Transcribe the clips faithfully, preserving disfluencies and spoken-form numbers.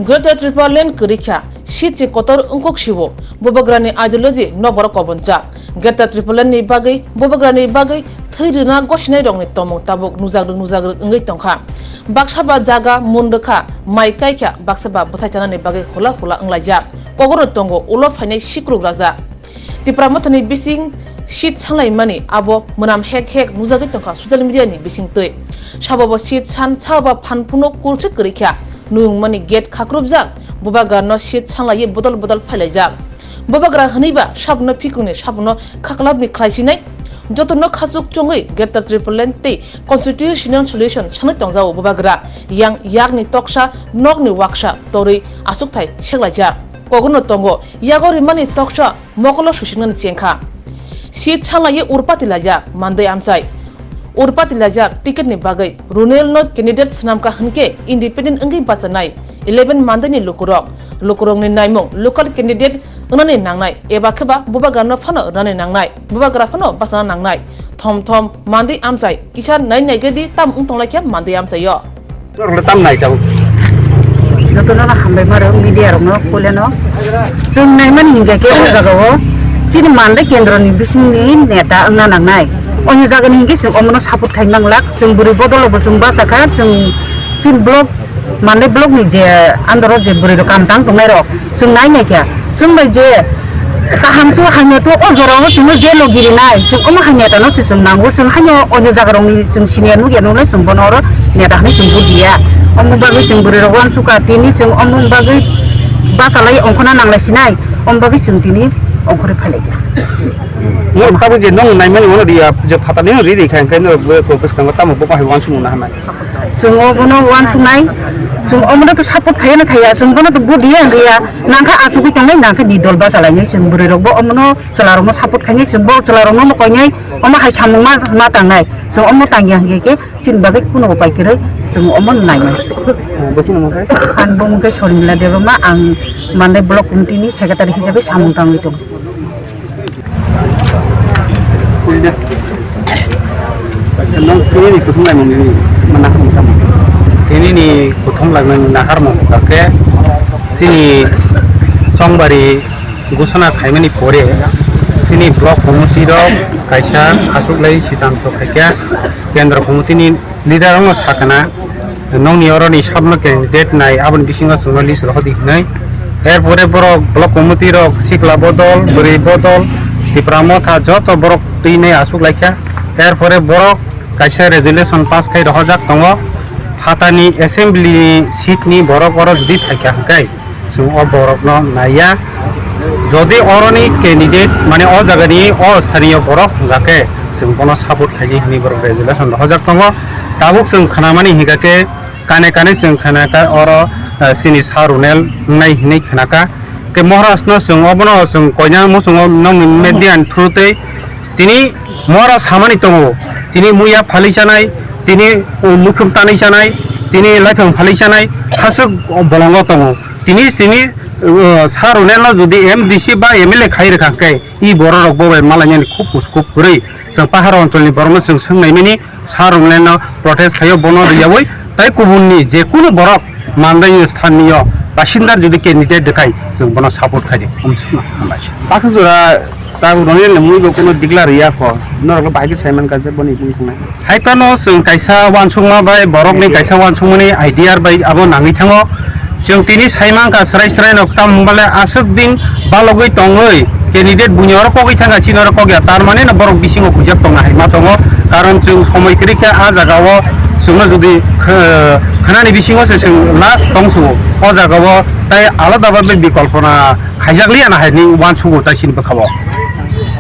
Greater Tipraland kwrwi kha, seat se kotor wngkuk siwo, bubagrani ideology nokbar kobonjak. Greater Tipraland ni bagwi, bubagrani bagwi thwi rwna gosinai rokni tongmung tabuk nujakrwk nujakrwk wngwi tongkha. Baksa ba jaga mun rwkha, mai kaikha, baksa ba bwthai chanani bagwi hula hula wnglaijak. Kogoro tongo ulo phainai sikruk raja. Tipra Mothani bising seat sanlaimani abo mwnam hek hek nujagwi tongkha social media ni bisingtwi. Sabo bo seat san, sabo bo phan phunuk kulswk kwrwi kha. Nuyungmani gate khakrupjak, bubagrano seat sanlaiwi bodol bodol phailaijak. Bubagra hwnwiba sabono phikungni, sabono khaklapni khlaisinai. Jotono khachuk chongwi Greater Tipraland tei constitutional solution sanwi tongjago bubagra. Yang yakni toksa, nokni waksa torwi achukthai seklaijak. Kogorno tongo yago rimani toksa mokolo susingnani chengkha. Seat sanlaiwi urpati laijak Mandai amchai. Urpati laijak ticket ni bagwi Runel no candidate swnamkha hwnkhe independent wngwi bachanai eleven Mandai ni lukurok. Lukurokni naimung local candidate wngnani nangnai, eba khe ba bubagrano phano rwnani nangnai, bubagra phano bachana nangnai. Thom thom Mandai amchai kisa nai naigadi tam wng tonglaikha Mandai amchaio. Norokle tam nai tao. Jotono no hambai maro media rokno puileno. Chwng naimani hinkhe khe o jagao chini Mandai kendroni bisingni neta wngna nangnai. Oni jagani hinkhe chwng omono support khai manglak. Chwng bwrwi bodolo bo chwng bachakha, chwng chini block, Mandai block ni je andoro je bwrwi rok kam tang tongnai rok. Chwng nai naikha, chwng bai je kaham tu hamya tu o jora o chwngno je logi rinai, chwng omo hamya tano se chwng nango, chwng haino onyo jaga rokni chwng senior nukya nuknai chwng bono oro neta hinwi chwng bujiya. Omo bagwi chwng bwrwi rok uansukha, tini chwng omo bagwi bachalai ongkhorna nanglai sinai, omo bagwi chwng tini ongkhorwi phailaikha. Norok tabuk je nong naimani uano riya, je phatani ri ri kha, hwnkhe norok bo bwskango tamo bo bahai uansukmung naharnai. Chwng obono uansuknai, chwng omono to support khaiya na khaiya, chwng bono to vote riya na riya, nangkha achugwi tongnai, nangkha ni dol bachalainai, chwng bwrwi rokbo omono chwla rokno support khainai, chwng bo chwla rokno mo koinai, omo hai samung ma, ma tangnai, chwng omo tangya hwnkhe khe chini bagwi kuno upai kwrwi chwng omo nainai. Bo kheno mo khe? Ang bo mung khe Sormila Debbarma, ang Mandai Block Committee ni secretary hisabe samung tangwi tongo. Nong tini ni kuthum lai mung ni mana kung sama. Tini ni kuthum lai mung nahar mung kake sini songbari gusana khaimani pore sini block committee rok kaisa asuk lai siddhanto khaikha kendro committee ni leader rokno sakana. Nongni oroni sabno candidate nai aboni bisingo chwngno list rohordi hinwi. Erpore borok block committee rok sikla bodol, bwrwi bodol, Tipra Motha joto borok twi nai asuk laikha. Erpore borok kaisa resolution pass khai rohorjak tongo. Phatani assembly ni seat ni borok oro jodi phaikha hwnkhe. Chwng o borokno naiya. Jodi oroni candidate, mane o jagani o sthaniyo borok hwnkha khe, chwng bono support khainai hwnwi borok resolution rohorjak tongo. Tabuk chwng khnamani hwnkha khe, kane kane chwng khnakha oro, eh, chini Sir Runel wngnai hwnwi khnakha. Khe Maharaj no chwng obono chwng koina muchungo nokni media ni through tei tini Maharaj samani tongo. Tini muya phalwi chanai, tini, uh, mukhum tanwi chanai, tini laiphang phalwi chanai, hasuk bolongo tongo. Tini sini, uh, Sir Runel no jodi M D C ba M L A khai rwkha khe, i borok rok bo bai malainani khub kuskuk kwrwi. Chwng pahar onchol ni borok no chwng swng nai mani, Sir Runel no protest khaio bono riyaui, tai kubun ni je kunu borok Mandai ni sthaniyo basinda jodi candidate rwkhai, chwng bono support khai di. Umsukno hambai. Baksa jora ta Runel ni mui bo kuno declare riya kho. Norok lo bahai khe saiman kha je boni mui khnai. Hai phano chwng kaisa uansukma bai borokni kaisa uansukmani idea bai abo nangwi thango. Chwng tini sai mankha, srai srai no tam hwnbale aswk din balogwi tongwi candidate buini oro kogwi thangkha, chini oro kok ya, tar mane no borok bisingo huijak tongna hai ma tongo. Karon chwng somoi kwrwi khe a jaga o chwngno jodi kh-, khnani bisingo se chwng last tong sugo, o jaga o tai alada bhabe bikolpona khaijak liya na hai ni uansugo tai chini bwkha o.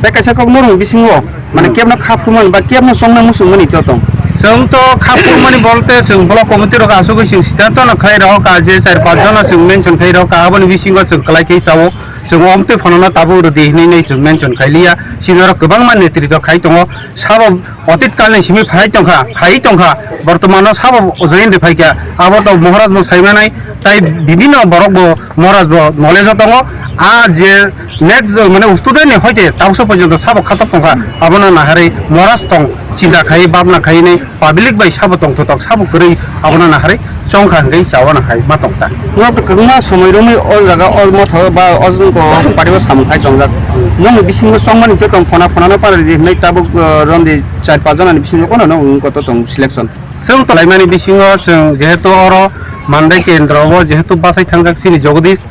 Tai kaisa kok norok bisingo. Mane kebno kha phurmani ba kebno chongna muchungmani to tong. Chwng to kha phurmani bolte chwng block committee rok asugwi chwng siddhanto no khlai rok ka je char panch jona chwng mention khai rok ka aboni bisingo chwng kwlai khe chao. Chwng omtwi phano no tabuk rwdi hinwi nei chwng mention khai liya. Chini oro kwbangma netrito khai tongo. Sabo otit kalni simi phai tongkha, khai tongkha. Bortomano sabo join de phaikha. Abo to Maharaj no saimanai tai bibinno borok bo Maharaj bo knowledge o tongo. A je Next, uh, mane student ni hoite tabuksa porjonto sabo khatok tongkha, abono naharwi moras tong chinta khai, babna khai ni public bai sabo tongthotok, sabo kwrwi, abono naharwi chongkha hwnkhe chawana hai ma tongkha. Nok kwbangma somoi romwi o jaga o motha ba o jwngko party o samung khai tongjak. Nokni bisingo chongmani tei tong phona phonano paradi hinwi tabuk, uh, romdi char panch jona ni bisingo kono no wngkha to tong selection. Chwng tolaimani bisingo chwng jehetu oro Mandai kendro o jehetu bachai thangjak chini Jagadish,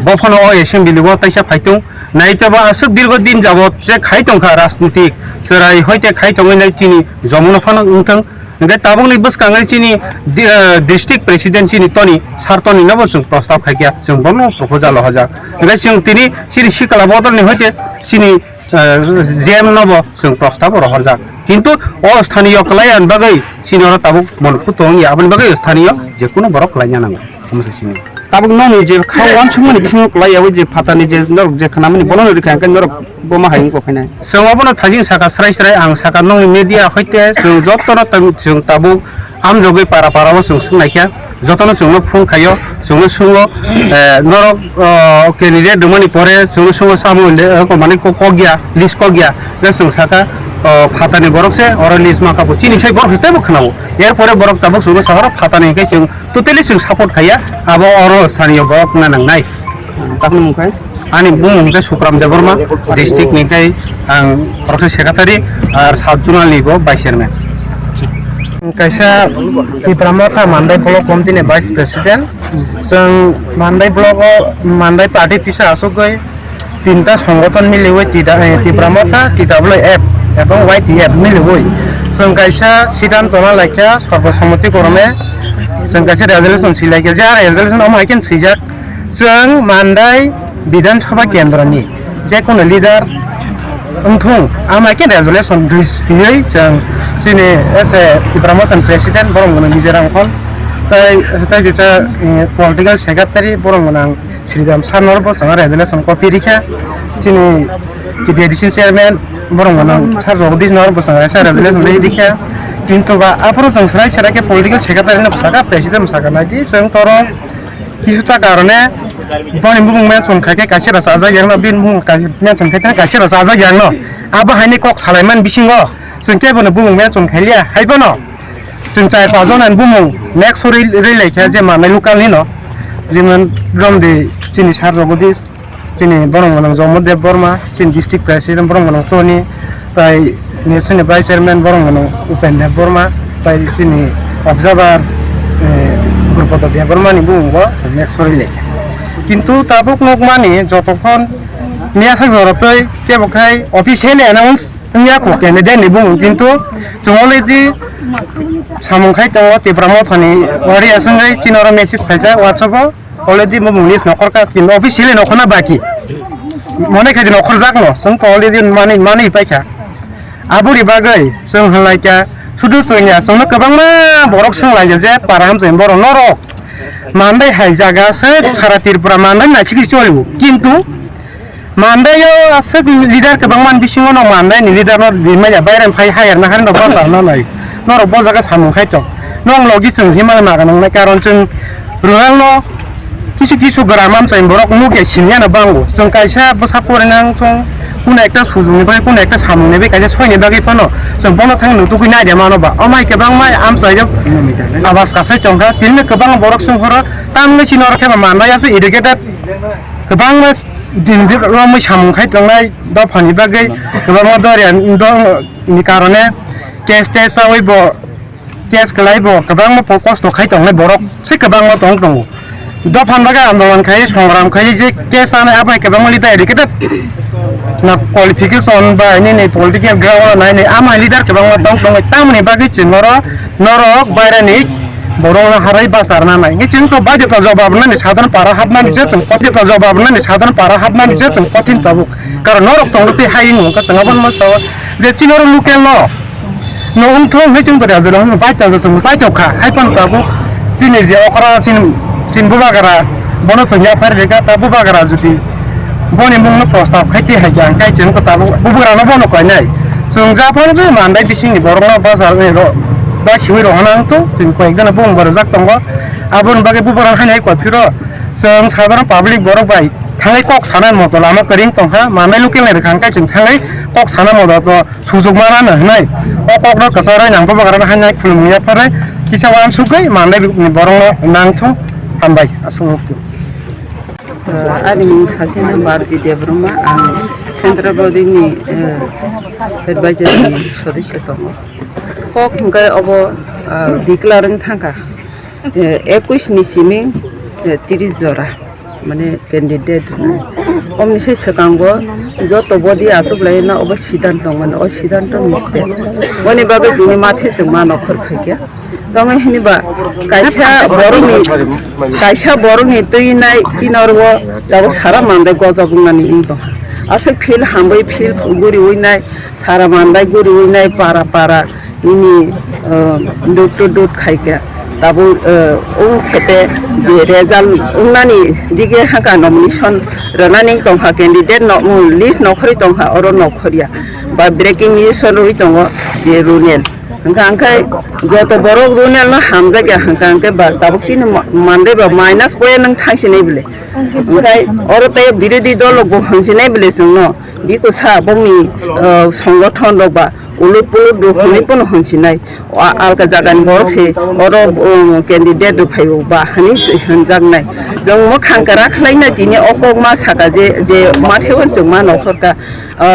bo phano o assembly o taisa phaitung. Naitaba aswk dirgo din jabot je khai tongkha rajnitik, chwrai hoite khai tongwi nai chini Jamuna phano wngthang. Hwnkhe tabukni bwskango chini di-, eh, district president chini Toni, Sir Toni no bo chwng prostab khaikha, chwng bono proposal rohorjak. Hwnkhe chwng tini chini sikla bodolni hoite chini, eh, J M no bo chwng prostab rohorjak. Kintu o sthaniyo kwlai ani bagwi chini oro tabuk monphu tongya, aboni bagwi sthaniyo jekunu borok kwlaina nango. Omo se simi. Tabuk nokni je kha wansukmani bisingo kwlai ya, o je phatani je norok je khnamani bono no rikha, hwnkhe norok bo ma hai wngkha khainai. Chwng obono thajing saka srai srai, ang saka nokni media hoite chwng jotono tang-, chwng tabuk amjogwi para para o chwng swngnaikha, jotono chwngno phone khaio, chwngno swngno, eh, norok, oh, candidate rwmani pore chwngno swngno samung le, eh, komani ko-, kokya, list kokya, le chwng saka, oh, phatani borok se oro list ma kapo, chini sai borok se teibo khwnao, er pore borok tabuk chwngno saka phatani hwnkhe chwng totally chwng support khaiya, abo oro sthaniyo borok wngna nangnai. Tamni mung khai? Ani bumung khe Sukram Debbarma, district ni khai ang proto secretary, ar sub zonal ni bo vice chairman. Kaisa Tipra Motha Mandai block committee ni vice president. Chwng Mandai block o Mandai party pisa asugwi tinta songothon miliwi tida-, eh, Tipra Motha, T W F ebong Y T F miliwi chwng kaisa siddhanto ma laikha, sarbo somoti korome chwng kaisa resolution swi laikha. Je resolution omo hai khe swijak, chwng Mandai Bidhan Sabha Kendra ni je kono leader wngthung, ama khe resolution rwi-, swiwi chwng chini as a Tipra Motha ni president borok mano Mizoram khon, tai, tai kisa, eh, political secretary borok mano ang Sridham sir no bo chwng resolution copy rikha, chini T D C chairman borok mano sir Jagadish no bo chwng resolution rikha, kintu ba aphuru chwng swrai swrai khe political secretary no bwsaka president bwsaka nai di chwng toro Kisu ta karone boni bumung mention khai khe kaisa rasa ajak yang no, bini bumung kai-, mention khai khe kaisa rasa ajak yang no. Abo haini kok salai man bisingo chwng kebo no bumung mention khai liya, hai bono chwng chai pa jona ni bumung next rwi, rwi lai kha je manai local ni no, jemon romdi chini sir Jagadish, chini borok mwnang Jomo Deb Borma, chini district president borok mwnang Tony, tai nesini vice chairman borok mwnang Upen Deb Borma, tai chini observer, eh, Gurupata Deb Borma ni bumung bo next rwi lai. Kintu tabuk nukmani jotokhon miya sak jorotwi kebo khai officially announce wngya kho candidate ni bumung, kintu chwng already samung khai tongo Tipra Mothani wari aswngwi chini oro message phaijak WhatsApp o. Already bumung list nokhorkha, kintu officially nokhorna baki. Mone khai di nokhorjakno, chwng to already mani, mani paikha. Aboni bagwi chwng hwnlaikha, sudu chwngya, chwngno kwbangma borok swnglaikha je para hamchwng borok norok Mandai hai jaga se sara Tripura Mandai naisiki choliu. Kintu Mandai o aswk leader kwbangma ni bisingo no Mandai ni leader no rimaya, bairang phai hire na hari no basa na nai. Norok bo jaga samung khai tong. Nong logi chwng hima maga nangnai, karon chwng rural no kisu kisu gram amchai borok nugya siniya no bango. Chwng kaisa bwsa pore nang thung, kuno ekta sujung ni bagwi, kuno ekta samung ni bagwi kaisa soi ni bagwi phano chwng bono thang nutugwi nai de mano ba. O mai kwbangma amchai rok abas kasai tongkha. Tini kwbangma borok chwng horo tamni chini oro khe ba Mandai aswk educated. Kwbangma din di romwi samung khai tongnai dophani bagwi, kwbangma doria ni karone case tes chawi bo, case kwlai bo, kwbangma po-, kosto khai tongnai borok se kwbangma tong tongo. Dophani bagwi andolon khai, songram khai je case anai abai kwbangma leader educated na qualification bai nini political ground nai nai ama leader kwbangma tong tongnai, tamoni bagwi chwng oro norok bairani borok no harai bachar nanai. Ngi chwng to baideta jobab nani sadhan para hapnani se chwng kothin to jobab nani sadhan para hapnani se chwng kothin tabuk. Karon norok tongo tei hai wngkha chwng aboni masa o je chini oro local no no wngthok hwnwi chwng to rajirok no baideta chwng sai tokha. Hai phano tabuk chini je okra chini, chini bubagra bono chwng yaphar rega ta bubagra jodi boni mungno prostab khai tei hai khe ang kai chwng kwtal bubagrano bono koinai. Chwng ja phano je Mandai bisingni borokno bachar bai ro-, bai simi rohorna wngtong, chwng koyekjano bumung bo rwjak tongo. Aboni bagwi bubagrano haino hai koi phiro chwng sadharon public borok bai thangwi kok sana moto lama kwrwng tongkha, manai local ni rwkha hwnkhe chwng thangwi kok sana moto to sujuk mana no hwnwi o kok no kwcharwi nang bubagra no haino khulumwi yapharwi kisa uansukgwi manai borok no nangthung. Hambai aswk. Ani mung sasina Bharati Debbarma, ang Central Body ni advisor ni sodosyo tongo. Kok hwnkhe obo declare wng thangkha, ekush ni simi tris jora, mane candidate rwnai. Omni se swkango joto body achuk lai na obo siddhanto tongmani, o siddhanto mistake. Boni bagwi tini mathe chwng ma nokhor phaikha. Tongwi hiniba kaisa borokni, kaisa borokni twi nai chini oro o tabuk sara mandai gojak wngnani wng tongkha. Aswk field hambai, field guriwi nai, sara mandai guriwi nai, para para nini dut to dut khaikha. Tabuk wng khe te je result wngnani dige haka nomination rwnani wng tongkha, candidate no list nokhorwi tongkha, oro nokhorya ba breaking news rwi tongo je Runel. Hwnkha hwnkhe joto borok Runel no hamjakya, hwnkha hwnkhe ba tabuk chini ma-, mandai ba minus point nang thangsinai bole. Hwnkhe oro tei birodhi dol rok bo hwnsinai bole chwngno, biko sa bongni songothon rok ba ulut pulut rok hwnwi pono hwnsinai. Alka jagani borok se oro candidate rok phaio ba hwnwi hwnjaknai. Chwng mwkhang kwrak khlaina tini o kok ma saka je, je mathe o chwng ma nokhorka.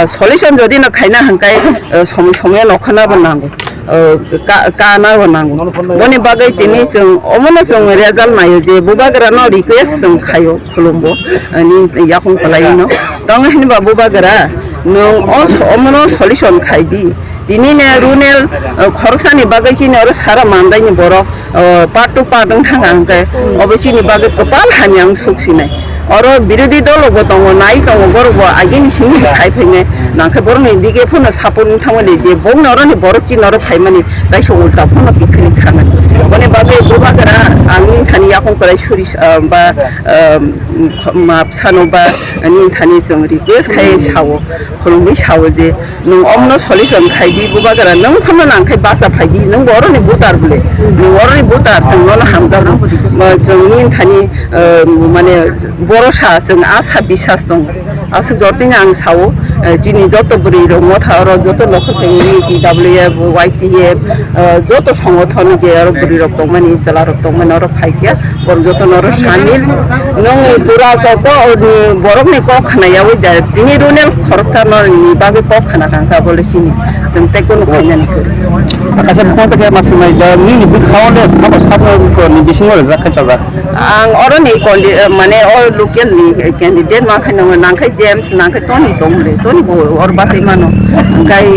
Solution jodi no khaina hwnkhe somoi somoi no khana bo nango, ka, kana bo nango. Boni bagwi tini chwng omono chwng result naio je bubagra no request chwng khaio khulumbo, ani yakung kwlai no. Tong hinba bubagra nwng o, omono solution khai di. Tini ne Runel khoroksani bagwi chini oro sara mandai ni borok part to part wng thang ang khe, obo chini bagwi kwpal hamya wng suk sinai. Oro birodhi dol rok bo tongo, nai tongo, borok bo agini simi khai phainai, nangkhe borok ni dige phano support wng thangmani je bong norok ni borok chini oro phaimani, taisa ulta phano kiphilwi thangmani. Boni bagwi bubagra ang nini thani yakung kwlai suri ba map sano ba nini thani chwng request khai sao, khulumwi sao je, nwng omno solution khai di, bubagra nwng phano nang khai basa phai di, nwng bo oroni voter bole, nwng oroni voter, chwng nono hamjago, chwng nini thani mane borosa, chwng asa bisas tong, aswk jotoni ang sao, chini joto bwrwi rok motha oro joto nokho thai ni T W F, Y T F, joto songothon je oro bwrwi rok tongmani, chwla rok tongmani oro phai khe. Borok joto no oro samil. Nwng pura joto borok ni kok khna yaui da. Tini Runel khoroksa no ni bagwi kok khna kang kha bole chini. Chwng tei kunu khaina ni kwrwi. Kaisa phone ta khe ma swmai da, nini bwkhao le sabo sabo ni bisingo rwjak khe chajak. Ang oro ni kondi-, mane o local ni candidate ma khe nang, nang khe James, nang khe Tony tong le. Tony bo or basai mano. Hwnkhe